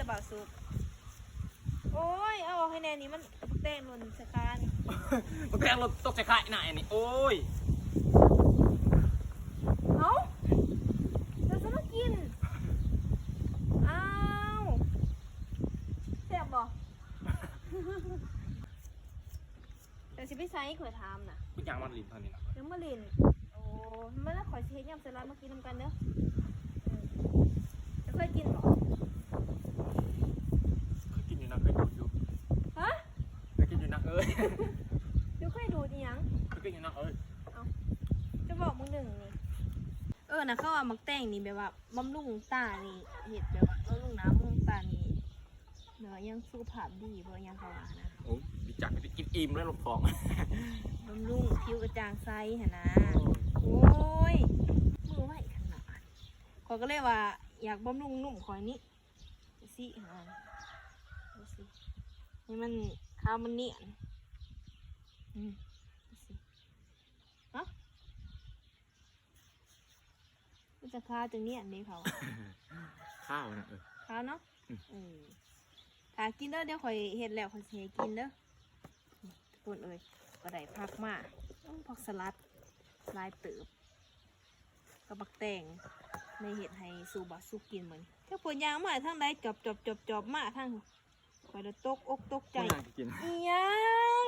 ປາກສຸກ. ໂອ້ຍ ເອົາອອກໃຫ້ແດ່ນີ້ ມັນແຕງຫຼົ່ນໃສ່ຂານີ້. ແຕງຫຼົ່ນຕົກໃສ່ຂາອີ່ໜ້ານີ້. ໂອ້ຍ ເອົາ ແລ້ວຊິມາກິນ. ອ້າວ ແຊບບໍ່? ເຈົ້າຊິໄປໃສ ຂ້ອຍຖາມນະ. ໄປຍ່າງມາຫຼິ້ນທາງນີ້ນະ. ຍັງມາຫຼິ້ນ. ໂອ້ ມາແລ້ວ ຂ້ອຍຊິເຮັດຍຳສະຫຼັດມາກິນນຳກັນເດີ. ເຈົ້າເຄີຍກິນບໍ່? ເຄີຍກິນຢູ່ນະ ເຄີຍດູດຢູ່. ຮະ? ເຄີຍກິນຢູ່ນະເອີຍ. ເຈົ້າເຄີຍດູດອີ່ຫຍັງ? ເຄີຍກິນຢູ່ນະເອີຍ. ເອົ້າ ເຈົ້າບອກມື້ໜຶ່ງນີ້. ເອີ ນະ ເຂົາວ່າໝາກແຕງນີ້ແບບວ່າບຳລຸງຕານີ້ ເຮັດແບບວ່າບຳລຸງໜ້າບຳລຸງຕານີ້ ແບບວ່າຍັງສຸຂະພາບດີບໍ່ ຫຍັງເຂົາວ່ານະ. ໂອ້ຍ ບໍ່ຈັກ ໄປກິນອີ່ມແລ້ວລົງທ້ອງ. ບຳລຸງຜິວກະຈ່າງໃສຫັ້ນນະ. ໂອ້ຍ ໂອ້ຍ ມືໄວຂະໜາດ. ຂ້ອຍກະເລີຍວ່າຢາກບຳລຸງນຸ້ມຂ້ອຍນີ້ ຊິຫາ ຊິ ໃຫ້ມັນຂາວມັນນຽນ. ອືມ ຊິ ຮະ? ມັນຈະຄາວຈັ່ງນີ້ອັນນີ້ເຂົາ ຄາວນະ. ເອີ ຄາວເນາະ. ອືມ ເອີ ຖ້າກິນເດີ ດຽວຂ້ອຍເຮັດແລ້ວຂ້ອຍຊິໃຫ້ກິນເດີ. ທຸກຄົນເອີຍ ກະໄດ້ຜັກມາ. ໂອ້ ຜັກສະຫຼັດຫຼາຍເຕີບ ກັບບັກແຕງ ໄດ້ເຮັດໃຫ້ສູ່ບ່າວສຸກກິນມື້ນີ້. ຈັກເພິ່ນຍ່າງມາທາງໃດ ຈອບໆໆໆ ມາທາງ ຂ້ອຍລະຕົກອົກຕົກໃຈ. ອີ່ຫຍັງ?